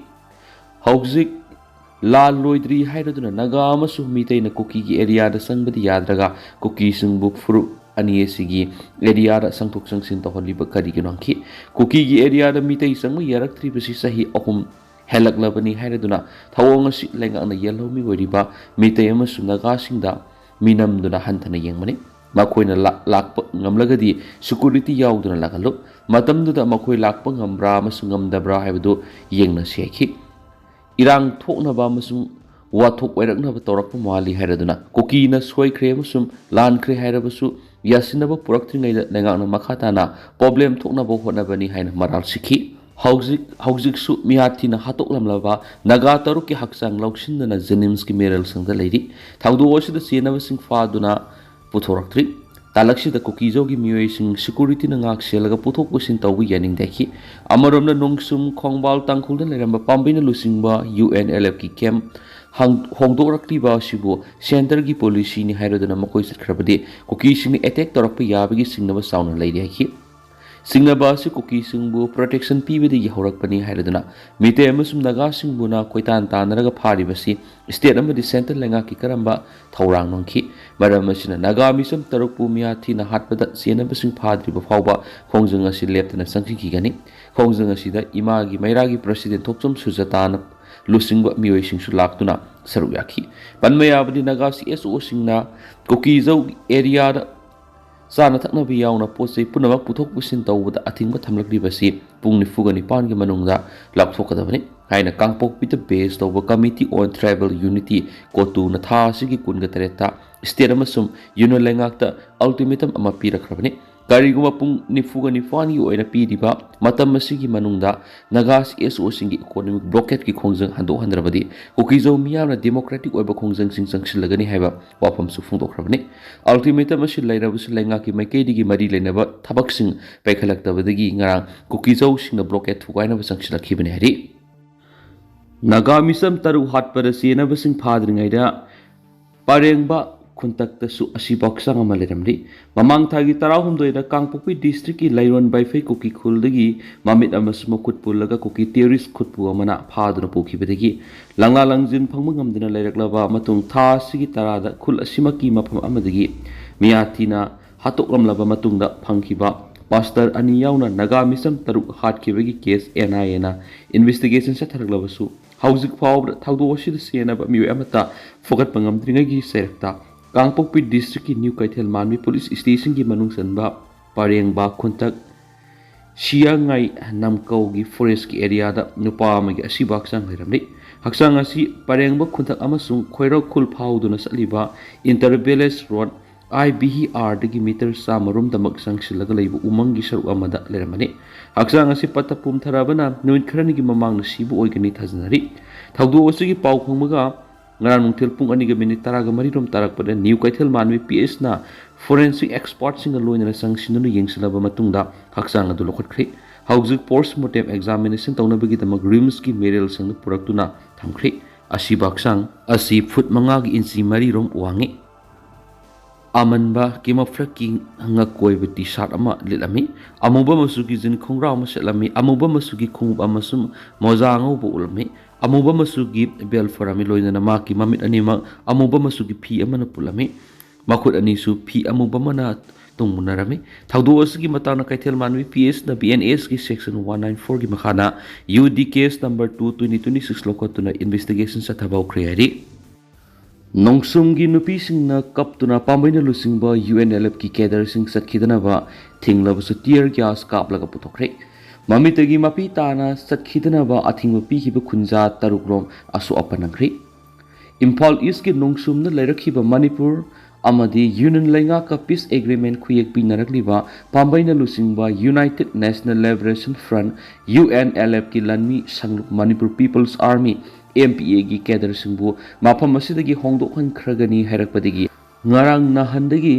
ꯍꯧꯖꯤꯛ ꯂꯥꯜ ꯂꯣꯏꯗ꯭ꯔꯤ ꯍꯥꯏꯔꯗꯨꯅ ꯅꯥꯒꯥ ꯑꯃꯁꯨꯡ ꯃꯤꯇꯩꯅ ꯀꯨꯀꯤꯒꯤ ꯑꯦꯔꯤꯌꯥꯗ ꯆꯪꯕꯗꯤ ꯌꯥꯗ꯭ꯔꯒ ꯀꯨꯀꯤꯁꯤꯡꯕꯨ ꯐꯨꯔꯨꯞ ꯑꯅꯤ ꯑꯁꯤꯒꯤ ꯑꯦꯔꯤꯌꯥꯗ ꯆꯪꯊꯣꯛ ꯆꯪꯁꯤꯟ ꯇꯧꯍꯜꯂꯤꯕ ꯀꯔꯤꯒꯤꯅꯣ ꯍꯪꯈꯤ꯫ ꯀꯨꯀꯤꯒꯤ ꯑꯦꯔꯤꯌꯥꯗ ꯃꯤꯇꯩ ꯆꯪꯕ ꯌꯥꯔꯛꯇ꯭ꯔꯤꯕꯁꯤ ꯆꯍꯤ ꯑꯍꯨꯝ ꯍꯦꯜꯂꯛꯂꯕꯅꯤ ꯍꯥꯏꯔꯗꯨꯅ ꯊꯧꯑꯣꯡ ꯑꯁꯤ ꯂꯩꯉꯥꯛꯅ ꯌꯦꯜꯍꯧꯃꯤ ꯑꯣꯏꯔꯤꯕ ꯃꯤꯇꯩ ꯑꯃꯁꯨꯡ ꯅꯥꯒꯥꯁꯤꯡꯗ ꯃꯤꯅꯝꯗꯨꯅ ꯍꯟꯊꯅ ꯌꯦꯡꯕꯅꯤ꯫ ꯃꯈꯣꯏꯅ ꯂꯥꯛ-, ꯂꯥꯛꯄ ꯉꯝꯂꯒꯗꯤ ꯁꯦꯀ꯭ꯌꯨꯔꯤꯇꯤ ꯌꯥꯎꯗꯨꯅ ꯂꯥꯛꯍꯜꯂꯨ꯫ ꯃꯇꯝꯗꯨꯗ ꯃꯈꯣꯏ ꯂꯥꯛꯄ ꯉꯝꯕ꯭ꯔꯥ ꯑꯃꯁꯨꯡ ꯉꯝꯗꯕ꯭ꯔꯥ ꯍꯥꯏꯕꯗꯨ ꯌꯦꯡꯅꯁꯤ ꯍꯥꯏꯈꯤ꯫ ꯏꯔꯥꯡ ꯊꯣꯛꯅꯕ ꯑꯃꯁꯨꯡ ꯋꯥꯊꯣꯛ ꯑꯣꯏꯔꯛꯅꯕ ꯇꯧꯔꯛꯄ ꯃꯥꯜꯂꯤ ꯍꯥꯏꯔꯗꯨꯅ ꯀꯨꯀꯤꯅ ꯁꯣꯏꯈ꯭ꯔꯦ ꯑꯃꯁꯨꯡ ꯂꯥꯟꯈ꯭ꯔꯦ ꯍꯥꯏꯔꯕꯁꯨ ꯌꯥꯁꯤꯟꯅꯕ ꯄꯨꯔꯛꯇ꯭ꯔꯤꯉꯩꯗ ꯂꯩꯉꯥꯛꯅ ꯃꯈꯥ ꯇꯥꯅ ꯄ꯭ꯔꯣꯕ꯭ꯂꯦꯝ ꯊꯣꯛꯅꯕ ꯍꯣꯠꯅꯕꯅꯤ ꯍꯥꯏꯅ ꯃꯔꯥꯜ ꯁꯤꯈꯤ꯫ ꯍꯧꯖꯤꯛ ꯍꯧꯖꯤꯛꯁꯨ ꯃꯤꯍꯥꯠ ꯊꯤꯅ ꯍꯥꯠꯇꯣꯛꯂꯝꯂꯕ ꯅꯥꯒꯥ ꯇꯔꯨꯛꯀꯤ ꯍꯛꯆꯥꯡ ꯂꯧꯁꯤꯟꯗꯨꯅ ꯖꯦꯅꯤꯝꯁꯀꯤ ꯃꯦꯔꯦꯜ ꯁꯪꯗ ꯂꯩꯔꯤ꯫ ꯊꯧꯗꯣꯛ ꯑꯁꯤꯗ ꯆꯦꯟꯅꯕꯁꯤꯡ ꯐꯥꯗꯨꯅ ꯄꯨꯊꯣꯔꯛꯇ꯭ꯔꯤ꯫ ꯇꯥꯂꯛꯁꯤꯗ ꯀꯨꯀꯤꯖꯧꯒꯤ ꯃꯤꯑꯣꯏꯁꯤꯡ ꯁꯦꯀ꯭ꯌꯨꯔꯤꯇꯤꯅ ꯉꯥꯛ ꯁꯦꯜꯂꯒ ꯄꯨꯊꯣꯛ ꯄꯨꯁꯤꯟ ꯇꯧꯕ ꯌꯥꯅꯤꯡꯗꯦ ꯍꯥꯏꯈꯤ꯫ ꯑꯃꯔꯣꯝꯗ ꯅꯣꯡꯁꯨꯝ ꯈꯣꯡꯕꯥꯜ ꯇꯥꯡꯈꯨꯜꯗ ꯂꯩꯔꯝꯕ ꯄꯥꯝꯕꯩꯅ ꯂꯨꯆꯤꯡꯕ ꯌꯨ ꯑꯦꯟ ꯑꯦꯜ ꯑꯦꯐꯀꯤ ꯀꯦꯝꯞ ꯍꯥꯡ-, ꯍꯣꯡꯗꯣꯛꯂꯛꯂꯤꯕ ꯑꯁꯤꯕꯨ ꯁꯦꯟꯇꯔꯒꯤ ꯄꯣꯂꯤꯁꯤꯅꯤ ꯍꯥꯏꯔꯗꯨꯅ ꯃꯈꯣꯏ ꯆꯠꯈ꯭ꯔꯕꯗꯤ ꯀꯨꯀꯤꯁꯤꯡꯅ ꯑꯦꯇꯦꯛ ꯇꯧꯔꯛꯄ ꯌꯥꯕꯒꯤ ꯆꯤꯡꯅꯕ ꯆꯥꯎꯅ ꯂꯩꯔꯤ ꯍꯥꯏꯈꯤ꯫ ꯆꯤꯡꯅꯕ ꯑꯁꯤ ꯀꯨꯀꯤꯁꯤꯡꯕꯨ ꯄ꯭ꯔꯣꯇꯦꯛꯁꯟ ꯄꯤꯕꯗꯒꯤ ꯍꯧꯔꯛꯄꯅꯤ ꯍꯥꯏꯔꯗꯨꯅ ꯃꯤꯇꯩ ꯑꯃꯁꯨꯡ ꯅꯥꯒꯥꯁꯤꯡꯕꯨꯅ ꯀꯣꯏꯇꯥꯟ ꯇꯥꯟꯅꯔꯒ ꯐꯥꯔꯤꯕꯁꯤ ꯁ꯭ꯇꯦꯠ ꯑꯃꯗꯤ ꯁꯦꯟꯇꯔ ꯂꯩꯉꯥꯛꯀꯤ ꯀꯔꯝꯕ ꯊꯧꯔꯥꯡꯅꯣ ꯍꯪꯈꯤ꯫ ꯃꯔꯝ ꯑꯁꯤꯅ ꯅꯥꯒꯥ ꯃꯤꯆꯝ ꯇꯔꯨꯛꯄꯨ ꯃꯤꯍꯥꯠ ꯊꯤꯅ ꯍꯥꯠꯄꯗ ꯆꯦꯟꯅꯕꯁꯤꯡ ꯐꯥꯗ꯭ꯔꯤꯕ ꯐꯥꯎꯕ ꯈꯣꯡꯖꯪ ꯑꯁꯤ ꯂꯦꯞꯇꯅ ꯆꯪꯁꯤꯟꯈꯤꯒꯅꯤ꯫ ꯈꯣꯡꯖꯪ ꯑꯁꯤꯗ ꯏꯃꯥꯒꯤ ꯃꯩꯔꯥꯒꯤ ꯄ꯭ꯔꯁꯤꯗꯦꯟ ꯊꯣꯛꯆꯣꯝ ꯁꯨꯖꯥꯇꯥꯅ ꯂꯨꯆꯤꯡꯕ ꯃꯤꯑꯣꯏꯁꯤꯡꯁꯨ ꯂꯥꯛꯇꯨꯅ ꯁꯔꯨꯛ ꯌꯥꯈꯤ꯫ ꯄꯟꯕ ꯌꯥꯕꯗꯤ ꯅꯥꯒꯥ ꯁꯤ ꯑꯦꯁ ꯑꯣꯁꯤꯡꯅ ꯀꯨꯀꯤꯖꯧ ꯑꯦꯔꯤꯌꯥꯗ ꯆꯥꯅ ꯊꯛꯅꯕ ꯌꯥꯎꯅ ꯄꯣꯠ ꯆꯩ ꯄꯨꯝꯅꯃꯛ ꯄꯨꯊꯣꯛ ꯄꯨꯁꯤꯟ ꯇꯧꯕꯗ ꯑꯊꯤꯡꯕ ꯊꯝꯂꯛꯂꯤꯕꯁꯤ ꯄꯨꯡ ꯅꯤꯐꯨꯒ ꯅꯤꯄꯥꯟꯒꯤ ꯃꯅꯨꯡꯗ ꯂꯥꯎꯊꯣꯛꯀꯗꯕꯅꯤ ꯍꯥꯏꯅ ꯀꯥꯡꯄꯣꯛꯄꯤꯗ ꯕꯦꯁ ꯇꯧꯕ Committee on Tribal Unity, ꯀꯣꯇꯨꯅ ꯊꯥ ꯑꯁꯤꯒꯤ ꯀꯨꯟꯒ ꯇꯔꯦꯠꯇ ꯁ꯭ꯇꯦꯠ ꯑꯃꯁꯨꯡ ꯌꯨꯅꯤꯌꯟ ꯂꯩꯉꯥꯛꯇ ꯑꯜꯇꯤꯃꯦꯇꯝ ꯑꯃ ꯄꯤꯔꯛꯈ꯭ꯔꯕꯅꯤ꯫ ꯀꯔꯤꯒꯨꯝꯕ ꯄꯨꯡ ꯅꯤꯐꯨꯒ ꯅꯤꯄꯥꯟꯒꯤ ꯑꯣꯏꯅ ꯄꯤꯔꯤꯕ ꯃꯇꯝ ꯑꯁꯤꯒꯤ ꯃꯅꯨꯡꯗ ꯅꯥꯒꯥ ꯁꯤ ꯑꯦꯁ ꯑꯣꯁꯤꯡꯒꯤ ꯏꯀꯣꯅꯣꯃꯤꯛ ꯕ꯭ꯂꯣꯀꯦꯠꯀꯤ ꯈꯣꯡꯖꯪ ꯍꯟꯗꯣꯛꯍꯟꯗ꯭ꯔꯕꯗꯤ ꯀꯨꯀꯤꯖꯧ ꯃꯤꯌꯥꯝꯅ ꯗꯦꯃꯣꯀ꯭ꯔꯦꯇꯤꯛ ꯑꯣꯏꯕ ꯈꯣꯡꯖꯪꯁꯤꯡ ꯆꯪꯁꯤꯜꯂꯒꯅꯤ ꯍꯥꯏꯕ ꯋꯥꯐꯝꯁꯨ ꯐꯣꯡꯗꯣꯛꯈ꯭ꯔꯕꯅꯤ꯫ ꯑꯜꯇꯤꯃꯦꯇꯝ ꯑꯁꯤ ꯂꯩꯔꯕꯁꯨ ꯂꯩꯉꯥꯛꯀꯤ ꯃꯥꯏꯀꯩꯗꯒꯤ ꯃꯔꯤ ꯂꯩꯅꯕ ꯊꯕꯛꯁꯤꯡ ꯄꯥꯏꯈꯠꯂꯛꯇꯕꯗꯒꯤ ꯉꯔꯥꯡ ꯀꯨꯀꯤꯖꯧꯁꯤꯡꯅ ꯕ꯭ꯂꯣꯀꯦꯠ ꯊꯨꯒꯥꯏꯅꯕ ꯆꯪꯁꯤꯜꯂꯛꯈꯤꯕꯅꯤ ꯍꯥꯏꯔꯤ꯫ ꯅꯥꯒꯥ ꯃꯤꯆꯝ ꯇꯔꯨꯛ ꯍꯥꯠꯄꯗ ꯆꯦꯟꯅꯕꯁꯤꯡ ꯐꯥꯗ꯭ꯔꯤꯉꯩꯗ ꯄꯔꯦꯡꯕ ꯈꯨꯟꯇꯛꯇꯁꯨ ꯑꯁꯤꯕ ꯍꯛꯆꯥꯡ ꯑꯃ ꯂꯩꯔꯝꯂꯤ꯫ ꯃꯃꯥꯡ ꯊꯥꯒꯤ ꯇꯔꯥꯍꯨꯝꯗꯣꯏꯗ ꯀꯥꯡꯄꯣꯛꯄꯤ ꯗꯤꯁꯇ꯭ꯔꯤꯛꯀꯤ ꯂꯩꯔꯣꯟ ꯕꯥꯏꯐꯩ ꯀꯨꯀꯤ ꯈꯨꯜꯗꯒꯤ ꯃꯃꯤꯠ ꯑꯃꯁꯨꯡ ꯃꯈꯨꯠ ꯄꯨꯜꯂꯒ ꯀꯨꯀꯤ ꯇꯦꯔꯣꯔꯤꯁ ꯈꯨꯠꯄꯨ ꯑꯃꯅ ꯐꯥꯗꯨꯅ ꯄꯨꯈꯤꯕꯗꯒꯤ ꯂꯪꯂꯥ ꯂꯪꯖꯤꯟ ꯐꯪꯕ ꯉꯝꯗꯅ ꯂꯩꯔꯛꯂꯕ ꯃꯇꯨꯡ ꯊꯥ ꯑꯁꯤꯒꯤ ꯇꯔꯥꯗ ꯈꯨꯜ ꯑꯁꯤꯃꯛꯀꯤ ꯃꯐꯝ ꯑꯃꯗꯒꯤ ꯃꯤꯌꯥꯊꯤꯅ ꯍꯥꯠꯇꯣꯛꯂꯝꯂꯕ ꯃꯇꯨꯡꯗ ꯐꯪꯈꯤꯕ ꯄꯥꯁꯇꯔ ꯑꯅꯤ ꯌꯥꯎꯅ ꯅꯥꯒꯥ ꯃꯤꯆꯝ ꯇꯔꯨꯛ ꯍꯥꯠꯈꯤꯕꯒꯤ ꯀꯦꯁ ꯑꯦꯟ ꯑꯥꯏ ꯑꯦꯅ ꯏꯟꯚꯦꯁꯇꯤꯒꯦꯁꯟ ꯆꯠꯊꯔꯛꯂꯕꯁꯨ ꯍꯧꯖꯤꯛ ꯐꯥꯎꯕꯗ ꯊꯧꯗꯣꯛ ꯑꯁꯤꯗ ꯆꯦꯟꯅꯕ ꯃꯤꯑꯣꯏ ꯑꯃꯠꯇ ꯐꯨꯒꯠꯄ ꯉꯝꯗ꯭ꯔꯤꯉꯩꯒꯤ ꯆꯩꯔꯛꯇ ꯀꯥꯡꯄꯣꯛꯄꯤ ꯗꯤꯁꯇ꯭ꯔꯤꯛꯀꯤ ꯅ꯭ꯌꯨ ꯀꯩꯊꯦꯜ ꯃꯥꯟꯕꯤ ꯄꯨꯂꯤꯁ ꯁ꯭ꯇꯦꯁꯟꯒꯤ ꯃꯅꯨꯡ ꯆꯟꯕ ꯄꯔꯦꯡꯕ ꯈꯨꯟꯇꯛ ꯁꯤꯌꯥꯉꯥꯏ ꯅꯝꯀꯧꯒꯤ ꯐꯣꯔꯦꯁ꯭ꯠꯀꯤ ꯑꯦꯔꯤꯌꯥꯗ ꯅꯨꯄꯥ ꯑꯃꯒꯤ ꯑꯁꯤꯕ ꯍꯛꯆꯥꯡ ꯂꯩꯔꯝꯂꯤ꯫ ꯍꯛꯆꯥꯡ ꯑꯁꯤ ꯄꯔꯦꯡꯕ ꯈꯨꯟꯊꯛ ꯑꯃꯁꯨꯡ ꯈꯣꯏꯔꯧ ꯈꯨꯜ ꯐꯥꯎꯗꯨꯅ ꯆꯠꯂꯤꯕ Inter Village Road, I B R ꯗꯒꯤ ꯃꯤꯇꯔ ꯆꯥꯝꯃ ꯔꯣꯝꯗꯃꯛ ꯆꯪꯁꯤꯜꯂꯒ ꯂꯩꯕ ꯎꯃꯪꯒꯤ ꯁꯔꯨꯛ ꯑꯃꯗ ꯂꯩꯔꯝꯕꯅꯤ꯫ ꯍꯛꯆꯥꯡ ꯑꯁꯤ ꯄꯠꯇ ꯄꯨꯝꯊꯔꯕꯅ ꯅꯨꯃꯤꯠ ꯈꯔꯅꯤꯒꯤ ꯃꯃꯥꯡꯗ ꯁꯤꯕ ꯑꯣꯏꯒꯅꯤ ꯊꯥꯖꯅꯔꯤ꯫ ꯊꯧꯗꯣꯛ ꯑꯁꯤꯒꯤ ꯄꯥꯎ ꯐꯪꯕꯒ ꯉꯔꯥꯡ ꯅꯨꯡꯊꯤꯜ ꯄꯨꯡ ꯑꯅꯤꯒ ꯃꯤꯅꯤꯠ ꯇꯔꯥꯒ ꯃꯔꯤ ꯔꯣꯝ ꯇꯥꯔꯛꯄꯗ ꯅ꯭ꯌꯨ ꯀꯩꯊꯦꯜ ꯃꯥꯟꯕꯤ P H ꯅ forensic expert ꯁꯤꯡꯒ ꯂꯣꯏꯅꯅ ꯆꯪꯁꯤꯟꯗꯨꯅ ꯌꯦꯡꯁꯤꯜꯂꯕ ꯃꯇꯨꯡꯗ ꯍꯛꯆꯥꯡ ꯑꯗꯨ ꯂꯧꯈꯠꯈ꯭ꯔꯦ꯫ ꯍꯧꯖꯤꯛ post mortem examination ꯇꯧꯅꯕꯒꯤꯗꯃꯛ RIMS ꯀꯤ ꯃꯦꯔꯦꯜꯁꯤꯡꯗꯨ ꯄꯨꯔꯛꯇꯨꯅ ꯊꯝꯈ꯭ꯔꯦ꯫ ꯑꯁꯤꯕ ꯍꯛꯆꯥꯡ ꯑꯁꯤ ꯐꯨꯠ ꯃꯉꯥꯒꯤ ꯏꯟꯆꯤ ꯃꯔꯤ ꯔꯣꯝ ꯋꯥꯡꯉꯤ꯫ ꯑꯃꯟꯕ ꯀꯤꯃꯐ꯭ꯔꯛꯀꯤ ꯉꯛꯀꯣꯏꯕ T-shirt ꯑꯃ ꯂꯤꯠꯂꯝꯃꯤ꯫ ꯑꯃꯨꯕ ꯃꯆꯨꯒꯤ jean ꯈꯣꯡꯒ꯭ꯔꯥꯎ ꯑꯃ ꯁꯦꯠꯂꯝꯃꯤ꯫ ꯑꯃꯨꯕ ꯃꯆꯨꯒꯤ ꯈꯣꯡꯎꯞ ꯑꯃꯁꯨꯡ ꯃꯣꯖꯥ ꯑꯉꯧꯕ ꯎꯠꯂꯝꯃꯤ꯫ ꯑꯃꯨꯕ ꯃꯆꯨꯒꯤ belt ꯐꯣꯏꯔꯝꯃꯤ, ꯂꯣꯏꯅꯅ ꯃꯍꯥꯛꯀꯤ ꯃꯃꯤꯠ ꯑꯅꯤꯃꯛ ꯑꯃꯨꯕ ꯃꯆꯨꯒꯤ ꯐꯤ ꯑꯃꯅ ꯄꯨꯜꯂꯝꯃꯤ꯫ ꯃꯈꯨꯠ ꯑꯅꯤꯁꯨ ꯐꯤ ꯑꯃꯨꯕ ꯑꯃꯅ ꯇꯨꯡꯃꯨꯟꯅꯔꯝꯃꯤ꯫ ꯊꯧꯗꯣꯛ ꯑꯁꯤꯒꯤ ꯃꯇꯥꯡꯗ ꯀꯩꯊꯦꯜ ꯃꯥꯟꯕꯤ P H ꯅ B N S ꯀꯤ section one nine four ꯒꯤ ꯃꯈꯥꯗ U D case number two twenty twenty six ꯂꯧꯈꯠꯇꯨꯅ investigation ꯆꯠꯊꯕ ꯍꯧꯈ꯭ꯔꯦ ꯍꯥꯏꯔꯤ꯫ ꯅꯣꯡꯁꯨꯝꯒꯤ ꯅꯨꯄꯤꯁꯤꯡꯅ ꯀꯞꯇꯨꯅ ꯄꯥꯝꯕꯩꯅ ꯂꯨꯆꯤꯡꯕ U N L F ꯀꯤ cadre ꯁꯤꯡ ꯆꯠꯈꯤꯗꯅꯕ ꯊꯤꯡꯂꯕꯁꯨ tear gas ꯀꯥꯞꯂꯒ ꯄꯨꯊꯣꯛꯈ꯭ꯔꯦ꯫ ꯃꯃꯤꯠꯇꯒꯤ ꯃꯄꯤ ꯇꯥꯅ ꯆꯠꯈꯤꯗꯅꯕ ꯑꯊꯤꯡꯕ ꯄꯤꯈꯤꯕ ꯈꯨꯟꯖꯥ ꯇꯔꯨꯛ ꯔꯣꯝ ꯑꯁꯣꯛ ꯑꯄꯟ ꯅꯪꯈ꯭ꯔꯦ꯫ ꯏꯝꯐꯥꯜ East ꯀꯤ ꯅꯣꯡꯁꯨꯝꯅ ꯂꯩꯔꯛꯈꯤꯕ ꯃꯅꯤꯄꯨꯔ ꯑꯃꯗꯤ Union ꯂꯩꯉꯥꯛꯀ peace agreement ꯈꯨꯌꯦꯛ ꯄꯤꯅꯔꯛꯂꯤꯕ ꯄꯥꯝꯕꯩꯅ ꯂꯨꯆꯤꯡꯕ United National Liberation Front, U N L F ꯀꯤ ꯂꯥꯟꯃꯤ ꯁꯪꯂꯨꯞ Manipur People's Army, M P A ꯒꯤ cadre ꯁꯤꯡꯕꯨ ꯃꯐꯝ ꯑꯁꯤꯗꯒꯤ ꯍꯣꯡꯗꯣꯛꯍꯟꯈ꯭ꯔꯒꯅꯤ ꯍꯥꯏꯔꯛꯄꯗꯒꯤ ꯉꯔꯥꯡ ꯅꯍꯥꯟꯗꯒꯤ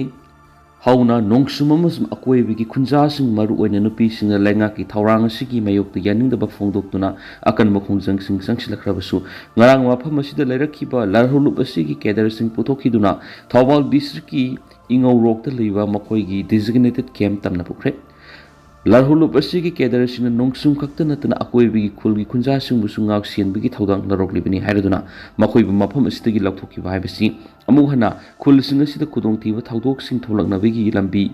ꯍꯧꯅ ꯅꯣꯡꯁꯨꯝ ꯑꯃꯁꯨꯡ ꯑꯀꯣꯏꯕꯒꯤ ꯈꯨꯟꯖꯥꯁꯤꯡ, ꯃꯔꯨꯑꯣꯏꯅ ꯅꯨꯄꯤꯁꯤꯡꯅ ꯂꯩꯉꯥꯛꯀꯤ ꯊꯧꯔꯥꯡ ꯑꯁꯤꯒꯤ ꯃꯥꯌꯣꯛꯇ ꯌꯥꯅꯤꯡꯗꯕ ꯐꯣꯡꯗꯣꯛꯇꯨꯅ ꯑꯀꯟꯕ ꯈꯣꯡꯖꯪꯁꯤꯡ ꯆꯪꯁꯤꯜꯂꯛꯈ꯭ꯔꯕꯁꯨ, ꯉꯔꯥꯡ ꯃꯐꯝ ꯑꯁꯤꯗ ꯂꯩꯔꯛꯈꯤꯕ ꯂꯥꯜꯍꯧꯂꯨꯞ ꯑꯁꯤꯒꯤ cadre ꯁꯤꯡ ꯄꯨꯊꯣꯛꯈꯤꯗꯨꯅ ꯊꯧꯕꯥꯜ district ꯀꯤ ꯏꯉꯧꯔꯣꯛꯇ ꯂꯩꯕ ꯃꯈꯣꯏꯒꯤ designated camp ꯇꯝꯅ ꯄꯨꯈ꯭ꯔꯦ꯫ ꯂꯥꯜꯍꯧꯂꯨꯞ ꯑꯁꯤꯒꯤ cadre ꯁꯤꯡꯅ ꯅꯣꯡꯁꯨꯝ ꯈꯛꯇ ꯅꯠꯇꯅ ꯑꯀꯣꯏꯕꯒꯤ ꯈꯨꯜꯒꯤ ꯈꯨꯟꯖꯥꯁꯤꯡꯕꯨꯁꯨ ꯉꯥꯛ ꯁꯦꯟꯕꯒꯤ ꯊꯧꯗꯥꯡ ꯂꯧꯔꯛꯂꯤꯕꯅꯤ ꯍꯥꯏꯔꯗꯨꯅ ꯃꯈꯣꯏꯕꯨ ꯃꯐꯝ ꯑꯁꯤꯗꯒꯤ ꯂꯧꯊꯣꯛꯈꯤꯕ ꯍꯥꯏꯕꯁꯤ ꯑꯃꯨꯛ ꯍꯟꯅ ꯈꯨꯜꯁꯤꯡ ꯑꯁꯤꯗ ꯈꯨꯗꯣꯡꯊꯤꯕ ꯊꯧꯗꯣꯛꯁꯤꯡ ꯊꯣꯛꯂꯛꯅꯕꯒꯤ ꯂꯝꯕꯤ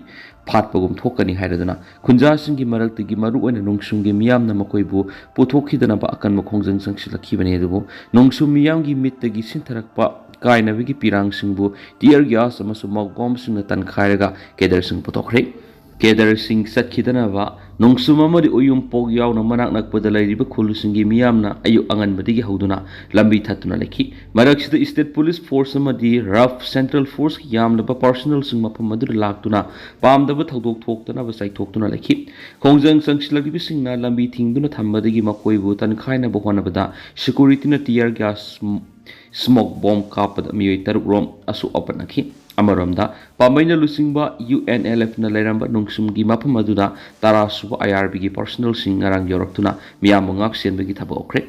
ꯐꯥꯠꯄꯒꯨꯝ ꯊꯣꯛꯀꯅꯤ ꯍꯥꯏꯔꯗꯨꯅ ꯈꯨꯟꯖꯥꯁꯤꯡꯒꯤ ꯃꯔꯛꯇꯒꯤ ꯃꯔꯨꯑꯣꯏꯅ ꯅꯣꯡꯁꯨꯝꯒꯤ ꯃꯤꯌꯥꯝꯅ ꯃꯈꯣꯏꯕꯨ ꯄꯨꯊꯣꯛꯈꯤꯗꯅꯕ ꯑꯀꯟꯕ ꯈꯣꯡꯖꯪ ꯆꯪꯁꯤꯜꯂꯛꯈꯤꯕꯅꯤ꯫ ꯑꯗꯨꯕꯨ ꯅꯣꯡꯁꯨꯝ ꯃꯤꯌꯥꯝꯒꯤ ꯃꯤꯠꯇꯒꯤ ꯁꯤꯟꯊꯔꯛꯄ ꯀꯥꯏꯅꯕꯒꯤ ꯄꯤꯔꯥꯡꯁꯤꯡꯕꯨ tear gas ꯑꯃꯁꯨꯡ mouth bomb ꯁꯤꯡꯅ ꯇꯟꯈꯥꯏꯔꯒ cadre ꯁꯤꯡ ꯄꯨꯊꯣꯛꯈ꯭ꯔꯦ꯫ ꯀꯦꯗꯔꯁꯤꯡ ꯆꯠꯈꯤꯗꯅꯕ ꯅꯣꯡꯁꯨꯝ ꯑꯃꯗꯤ ꯎꯌꯨꯝꯄꯣꯛ ꯌꯥꯎꯅ ꯃꯅꯥꯛ ꯅꯛꯄꯗ ꯂꯩꯔꯤꯕ ꯈꯨꯜꯁꯤꯡꯒꯤ ꯃꯤꯌꯥꯝꯅ ꯑꯌꯨꯛ ꯑꯉꯟꯕꯗꯒꯤ ꯍꯧꯗꯨꯅ ꯂꯝꯕꯤ ꯊꯠꯇꯨꯅ ꯂꯩꯈꯤ꯫ ꯃꯔꯛꯁꯤꯗ State Police Force ꯑꯃꯗꯤ ꯔꯐ Central Forceꯀꯤ ꯌꯥꯝꯂꯕ personnelꯁꯤꯡ ꯃꯐꯝ ꯑꯗꯨꯗ ꯂꯥꯛꯇꯨꯅ ꯄꯥꯝꯗꯕ ꯊꯧꯗꯣꯛ ꯊꯣꯛꯇꯅꯕ ꯆꯥꯏꯊꯣꯛꯇꯨꯅ ꯂꯩꯈꯤ꯫ ꯈꯣꯡꯖꯪ ꯆꯪꯁꯤꯜꯂꯛꯂꯤꯕꯁꯤꯡꯅ ꯂꯝꯕꯤ ꯊꯤꯡꯗꯨꯅ ꯊꯝꯕꯗꯒꯤ ꯃꯈꯣꯏꯕꯨ ꯇꯟꯈꯥꯏꯅꯕ ꯍꯣꯠꯅꯕꯗ securityꯅ tear gas, smoke bomb ꯀꯥꯞꯄꯗ ꯃꯤꯑꯣꯏ ꯇꯔꯨꯛ ꯔꯣꯝ ꯑꯁꯣꯛ ꯑꯄꯟ ꯅꯪꯈꯤ꯫ ꯑꯃꯔꯣꯝꯗ, ꯄꯥꯝꯕꯩꯅ ꯂꯨꯆꯤꯡꯕ UNLFꯅ ꯂꯩꯔꯝꯕ ꯅꯣꯡꯁꯨꯝꯒꯤ ꯃꯐꯝ ꯑꯗꯨꯗ ꯇꯔꯥ ꯁꯨꯕ IRBꯒꯤ personnelꯁꯤꯡ ꯉꯔꯥꯡ ꯌꯧꯔꯛꯇꯨꯅ ꯃꯤꯌꯥꯝꯕꯨ ꯉꯥꯛ ꯁꯦꯟꯕꯒꯤ ꯊꯕꯛ ꯍꯧꯈ꯭ꯔꯦ꯫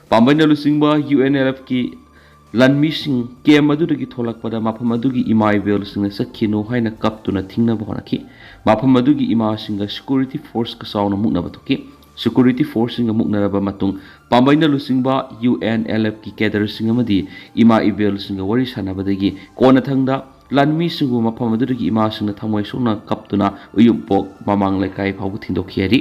ꯄꯥꯝꯕꯩꯅ ꯂꯨꯆꯤꯡꯕ UNLFꯀꯤ ꯂꯥꯟꯃꯤꯁꯤꯡ camp ꯑꯗꯨꯗꯒꯤ ꯊꯣꯛꯂꯛꯄꯗ ꯃꯐꯝ ꯑꯗꯨꯒꯤ ꯏꯃꯥ ꯏꯕꯦꯜꯁꯤꯡꯅ ꯆꯠꯈꯤꯅꯨ ꯍꯥꯏꯅ ꯀꯞꯇꯨꯅ ꯊꯤꯡꯅꯕ ꯍꯣꯠꯅꯈꯤ꯫ ꯃꯐꯝ ꯑꯗꯨꯒꯤ ꯏꯃꯥꯁꯤꯡꯒ security forceꯀ ꯆꯥꯎꯅ ꯃꯨꯛꯅꯕ ꯊꯣꯛꯈꯤ꯫ Security forceꯁꯤꯡꯒ ꯃꯨꯛꯅꯔꯕ ꯃꯇꯨꯡ, ꯄꯥꯝꯕꯩꯅ ꯂꯨꯆꯤꯡꯕ UNLFꯀꯤ caderꯁꯤꯡ ꯑꯃꯗꯤ ꯏꯃꯥ ꯏꯕꯦꯜꯁꯤꯡꯒ ꯋꯥꯔꯤ ꯁꯥꯟꯅꯕꯗꯒꯤ ꯀꯣꯟꯅꯊꯪꯗ ꯂꯥꯟꯃꯤꯁꯤꯡꯕꯨ ꯃꯐꯝ ꯑꯗꯨꯗꯒꯤ ꯏꯃꯥꯁꯤꯡꯅ ꯊꯃꯣꯏ ꯁꯣꯛꯅ ꯀꯞꯇꯨꯅ ꯎꯌꯨꯝꯄꯣꯛ ꯃꯃꯥꯡ ꯂꯩꯀꯥꯏ ꯐꯥꯎꯕ ꯊꯤꯟꯗꯣꯛꯈꯤ ꯍꯥꯏꯔꯤ꯫